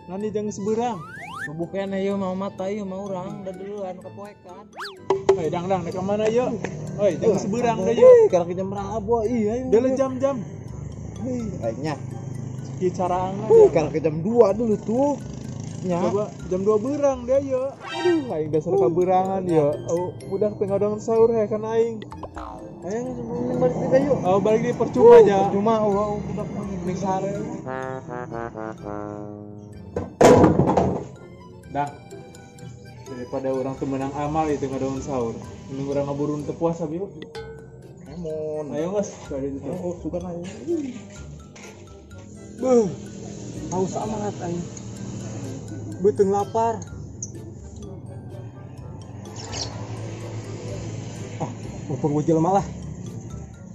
Nanti jangan seberang. Subuh keneh ieu mah mata ieu mah urang da duluan kapoekan. Oi, dang dang ka mana ieu? Oi, jangan seberang da ieu. Karek jam berapa iya. Dele jam-jam. Kayaknya. Ki caraangan. Karek jam 2 dulu tuh. Nya. Coba jam 2 berang dia ya. Aduh, aing dasar kaberangan ya. Oh, udah pengadang sahur ya kan aing. Ayo sebelum balik deui yuk. Oh, balik di percuma aja. Percuma oh budak mending sare. Dah. Daripada orang teu meunang amal itu ngadon sahur. Mending urang ngaburun teu puasa bieu. Emon. Ayo geus, balik itu. Oh, sugan aing. Beuh. Haus amat aing. Beuteung lapar. Ah, mumpung gua jelema lah.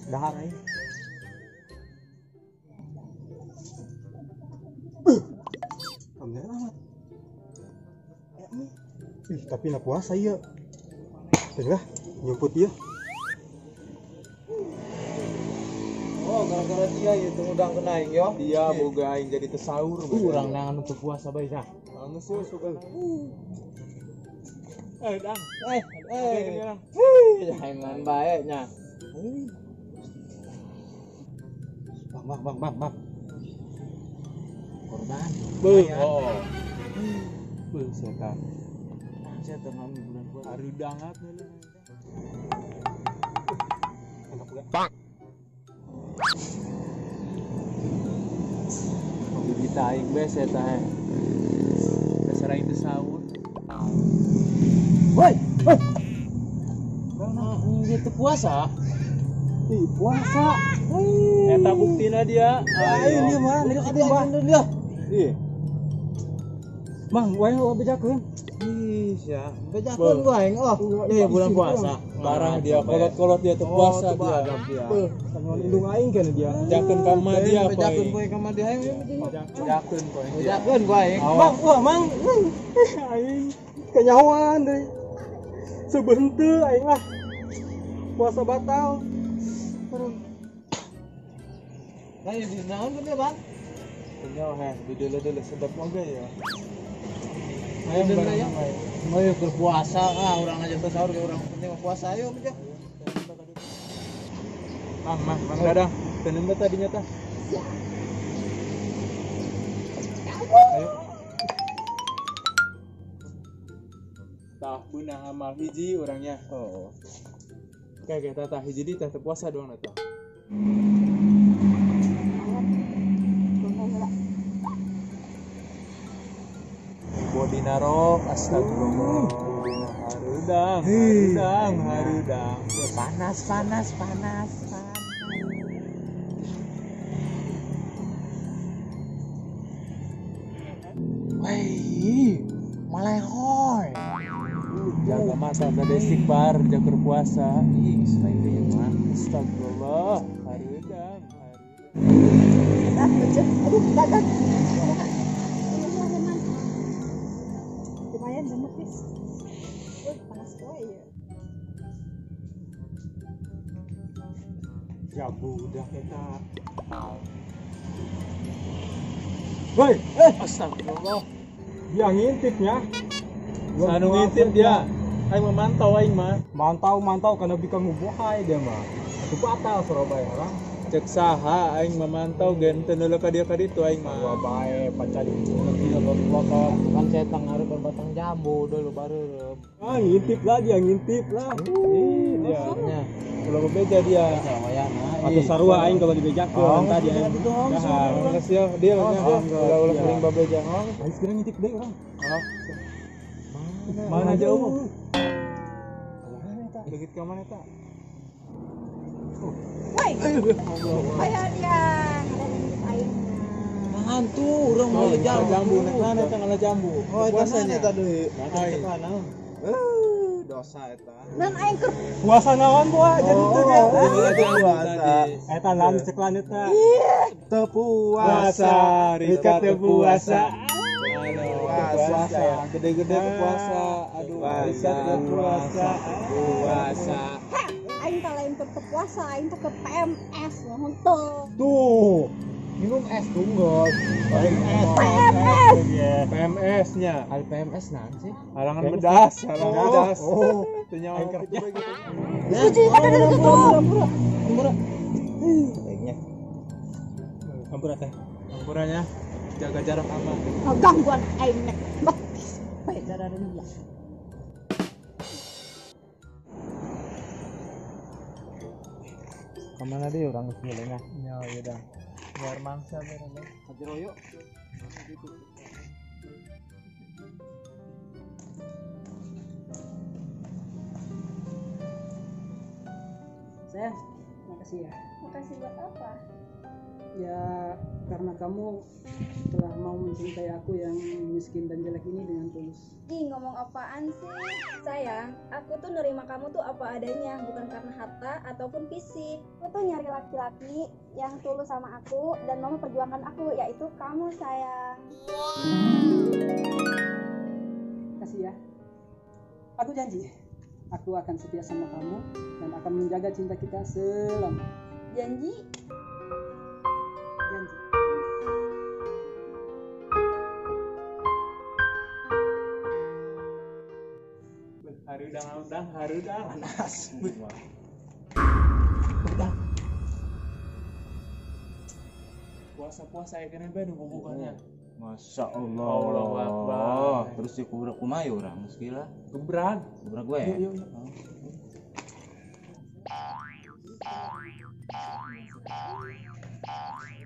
Dahar aing. Alhamdulillah amat. Ih, tapi nak puasa ieu. Tengah nyumput ieu. Oh, gara-gara dia ieu teu ngundang kena aing yo. Dia boga aing jadi tesaur. Urang nangan untuk puasa bae tah. Geus suka. Eh, dang. Eh. Jangan bae nya. Bang. Korban. Beuh. Oh. Beuh setan. Setan kami bulan puasa. Harudangat heula. Enak juga. Bang. Bibita aing bae setan. Dasar aing teu sahur. Woi, woi. Nah, gitu puasa. Ih, puasa. Eta buktina dia. Aing ieu mah, lihat atuh mah. Dia. Ih. Mang, wae bejakeun. Ih, sia. Bejakeun gua aing. Oh, iya bulan puasa. Parah dia, kolot-kolot dia teu puasa dia. Beuh, sangon indung aing kan dia. Bejakeun ka mah dia apa? Bejakeun poe ka mah dia aing. Bejakeun poe. Bejakeun gua aing. Mang, wah mang. Aing kenyawan deui. Sebenteu aing lah. Puasa batal. Nah, di naon kan dia, Bang? Kenyaw heh, di sedap oge ya. Ayo bareng ayo berpuasa ah urang aja teu sahur ge urang penting mah puasa ayo aja. Mang, mang dadang. Teu nembe tadinya tah. Ayo. Tah beunang amal hiji urangnya. Oh. Kayak tah hiji di tah teu puasa doang tah. Bodi narok, astagfirullah. Harudang, harudang. Panas. Wih, malehoy. Jaga mata tadi istighfar, jaga puasa. Ih, selain mah. Astagfirullah, harudang. Aduh, dagang. Lumayan banget guys. Wah, panas kowe ya. Ya budak eta. Woi, astagfirullah. Dia ngintipnya. Sanu ngintip dia. Aing memantau aing mah. Mantau karena bika ngubuhai dia mah. Atuh batal Surabaya orang. Cek saha aing memantau gen teu neuleuh ka dia ka ditu aing mah. Wah bae pacar kan saya ngaruh berbatang jambu dulu baru. Ah ngintip lah dia ngintip lah. Ih dia. Ulah bebeja dia. Atau sarua aing kalau dibejakeun tadi aing. Dahar geus ya dia nya. Ulah sering babeja. Aing segera ngintip deui urang. Mana jauh? Legit ka mana eta? Woi. Ayo dia. Aing. Hantu urang mau jambu nek mana eta ngala jambu. Oh, puasanya eta deui. Dosa eta. Nan aing keur puasa naon boa jadi teu dia. Puasa. Eta lan cek lan eta. Teu puasa, Rika teu puasa. Puasa, gede-gede teu puasa. Aduh, Rika teu puasa. Puasa. Aing teh lain keur teu puasa, aing teh keur PMS henteu. Tuh. Minum es tunggal. PMS. PMS-nya. Al PMS naon sih? Halangan bedas, halangan bedas. Oh, Teu nyawa kitu bae gitu. Suci ada dari situ. Ampura. Kayaknya. Ampura teh. Ampuranya jaga jarak aman. Gangguan aing nek. Betis bae darah dia. Kemana deh orang geus ngeuleuh? Ya, ya dah. Biar mangsa bareng. Kajero yuk. Sayang, makasih ya. Makasih buat apa? Ya, karena kamu telah mau mencintai aku yang miskin dan jelek ini dengan tulus. Ih, ngomong apaan sih? Sayang, aku tuh nerima kamu tuh apa adanya, bukan karena harta ataupun fisik. Aku tuh nyari laki-laki yang tulus sama aku dan mau memperjuangkan aku, yaitu kamu, sayang. Kasih ya. Aku janji, aku akan setia sama kamu dan akan menjaga cinta kita selama. Janji? Janji. Harudang, harudang, Panas. Udang. Puasa-puasa ya kena bae nu bobogohannya. Masya Allah. Allahu Akbar. Terus di kubur kumaha urang geus gila. Gebrag. Gebrag gue ya. Yuk, yuk, yuk.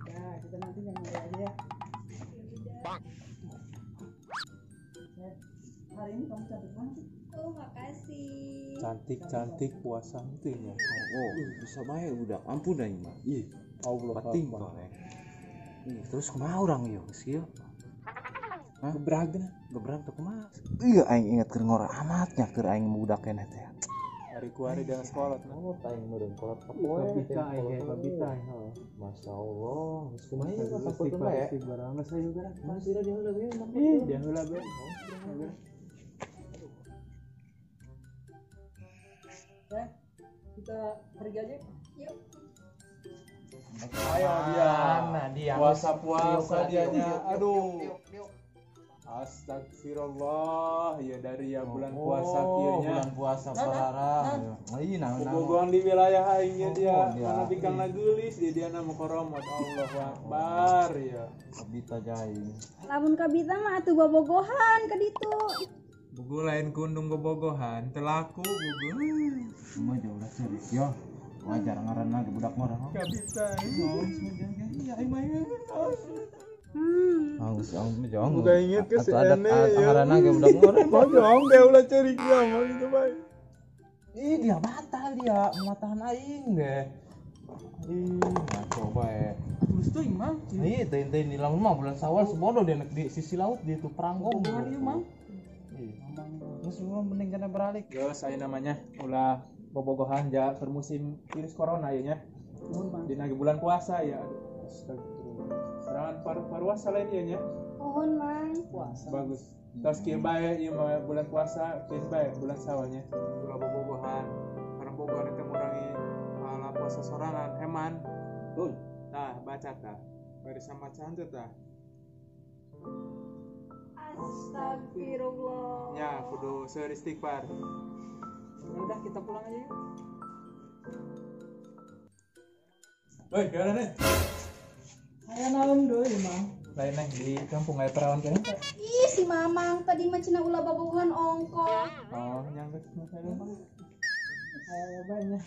Ya, kita nanti yang mulai aja ya. Ya, hari ini kamu cantik banget sih. Oh, makasih. Cantik-cantik puasa henteu nya. Oh, bisa bae udah. Ampun dah ieu mah. Ih, Allah penting kok. Ih, terus kumaha urang ieu geus kieu? Hah? Gebrag na. Gebrag teh kumaha? Iya aing inget keur ngora amat nya keur aing budak keneh teh. Hari kuari dengan sekolah. Oh, aing meureun kolot poe. Kabita aing ge kabita. Masya Allah, geus kumaha ieu mah takutkeun bae. Istighfar geus ayo geura. Mana sih dia heula ge? Ih, dia heula bae. Ya, kita pergi aja. Yuk. Ayo dia. Mana dia? Puasa-puasa dianya. Aduh. Astagfirullah, ya dari ya bulan puasa kieu nya. Bulan puasa pararang. Ih, naon naon. Bobogohan di wilayah aingnya dia, Oh, dia. mana bikang geulis dia dia nama koromot. Allahu Akbar ya. Kabita jaing. Lamun kabita mah atuh bobogohan ka ditu. Bugu lain kundung bobogohan, telaku bugu. Cuma jauh lah serius yo. Wajar ngaranna ge budak ngora. Kabita. Iya, aing mah. Geus aing jong. Buka inget ke si Atuh adat Ene, ya. ngaranna ge budak ngora. Bojong deh ulah ceurik dia mah gitu bae. Ih, dia batal dia, matahan aing deh. Ih, ngaco bae. Tulus teuing, Mang. Ih, teuing-teuing di lamun mah bulan Sawal sebodoh dia di sisi laut dia tuh peranggong. Bobogohan ieu, Mang. Ih. Geus mah mending kana beralik. Geus aya namanya ulah bobogohan ja keur musim virus corona ieu nya. Nuhun, Mang. Dina bulan puasa ya. Aduh, astagfirullah. Serangan paru-paru lain ieu nya. Nuhun, Mang. Puasa. Bagus. Tos kieu bae ieu mah bulan puasa, kieu bae bulan sawalnya. Ulah bobogohan. Karena bobogohan itu ngurangi pahala puasa sorangan, eman. Betul. Tah, baca tah. Bari sama maca henteu tah. Astagfirullah. Ya, kudu seueur istighfar. Ya udah kita pulang aja yuk. Woi, gimana nih? Aya naon deui, Mang? Lain neh di kampung aya perawan keneh teh. Ih, si Mamang tadi mah cenah ulah bobogohan ongkoh. Oh, nyang geus mah saya mah. Aya bae nya.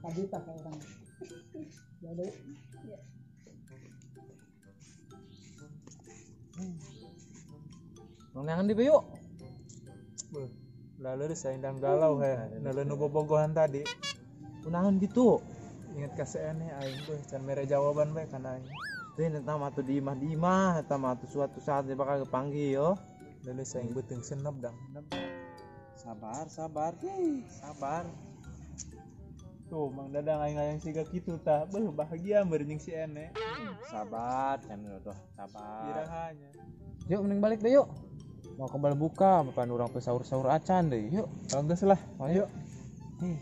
Kabita ka urang. Ya udah. yuk. Nang di yuk. Beuh, lalu saya indang galau he. Lalu nu bobogohan tadi. Kunaon gitu. Ingat ka si Ene aing beuh can mere jawaban bae kana aing. Teuing eta mah atuh di imah eta mah atuh suatu saat dia bakal kepanggih yo. Lalu saya beuteung senep dang. Sabar, sabar. Hei, sabar. Tuh Mang Dadang aing hayang siga kitu tah. Beuh bahagia meureun jeung si Ene. Sabar, can tuh, sabar. Irahanya. Yuk mending balik deh yuk. Mau kembali buka, bukan orang sahur-sahur acan deh. Yuk. Oh, geus lah. Ayo. Ayo.